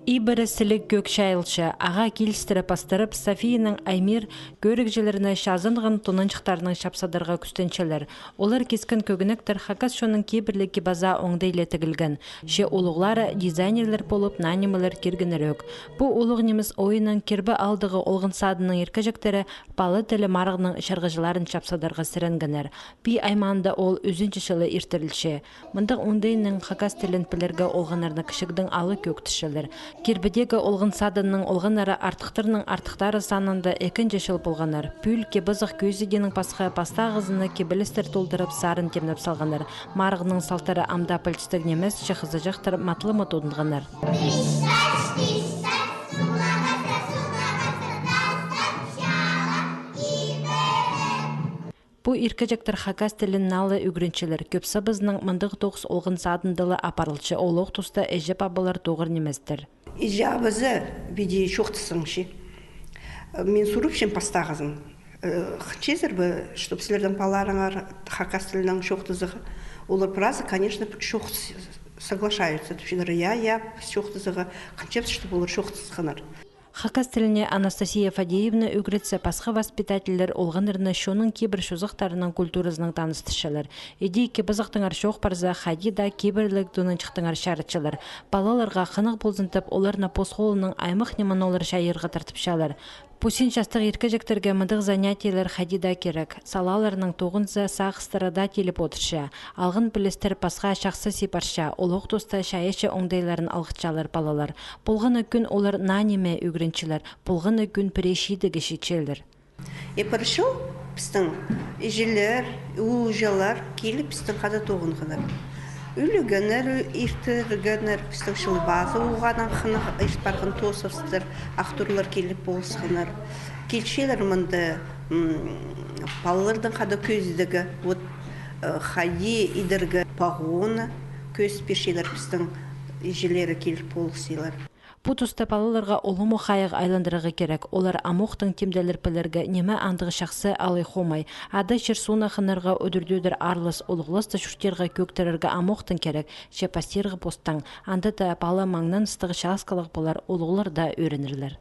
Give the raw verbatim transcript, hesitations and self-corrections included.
Ибіре сіліг кӧк чайылча, ағаа килістіре пастырып, Софияның Аймир кӧрігҷілеріне чазынған тонанҷыхтарнаң чапсадарға кӱстенчелер. Олар кискен кӧгенектер хакас чонның кибірліг кип-азаа оңдайли тігілген. Че улуғлары дизайнерлер полып, наа нимелер киргеннер ӧк. Пу улуғ нимес ойыннаң Кирбі аалдағы Олған садының иркеҷектері пала тілі марығның чарғыҷыларын чапсадарға сіренгеннер. Пии аймаанда ол ӱзінҷі чылы иртірілче. Мындағ оңдайнаң хакас тілін пілерге олғаннарны кічігдең ала кӧктірчелер. Кирбідегі Олған садының олғаннары артыхтарның артыхтары санында ікінҷі чыл полғаннар. Пӱӱл кип-азах кӧзідиинең пасха пастағызына кибелістер толдырып, сарын тимнеп салғаннар. Марығның салтары ам даа пілдістіг нимес, че хызыҷахтар матлама тудынғаннар. Пу иркеҷектер хакас тілін наа ла ӱгренчелер. Кӧп сабызынаң мындағ тоғыс Олған садында ла апарылча, ол ох туста іҷе-пабалар тоғыр ниместер. Іҷе-пабазы піди чоохтассаң чи. Мин сурыпчам пастағызын. Э, хынчазар ба, чтоб сірернің палаларыңар хакас тілінең чоохтазарға? Олар піразы, конечно, чоох-, соглашаются, тіпчелер, я, я, піс чоохтазарға, хынчабыс, чтоб олар чоохтасханнар. Хакас тіліне Анастасия Фадеевна ӱгретсе, пасха воспитательлер олғаннарны чонның кибір чозахтарының культуразынаң таныстырчалар. Іди кип-азахтаңар чоох парза, хайди даа кибірліг тонанҷыхтаңар чарытчалар. Палаларға хынығ ползын тіп, оларны пос холынаң аймах ниме-нолар чайирға тартыпчалар. Пу син частығ иркеҷектерге мындағ занятиелер хайди даа кирек. Салааларнаң тоғынза, сағыстары даа тиліп одырча. Алған пілістер пасха чахсы сибірче, ол ох туста чайаачы оңдайларын алғытчалар палалар. Полған на кӱн олар наа ниме ӱгренчелер, полған на кӱн пірее чидіге читчелер. Е, пір чыл пістің іҷелер, ууҷалар киліп, пістің хада тоғынғаннар. Ӱлӱкеннер иртіргеннер, пістің чыл пазы уғанаң хынығ ирт парған тоосчылар, актёрлар киліп полысханнар. Килчелер мында, м, палаларнаң хада кӧзідіге, вот, э, хайди идерге погоны кӧзіт пирчелер, пістің іҷелері киліп полысчалар. Пу туста палаларға улуғ хайығ айландырарға кирек. Олар амохтың тимдеелер пілерге, ниме андағ чахсы алай хомай. Ада чир-суун хынарға, удур-тӧдір аралас улуғласты чуртирға, кӧгдірерге амохтың кирек, че пастирға постаң. Анда даа пала маңнаныстығ часкалығ полар, улуғлар даа ӧрінерлер.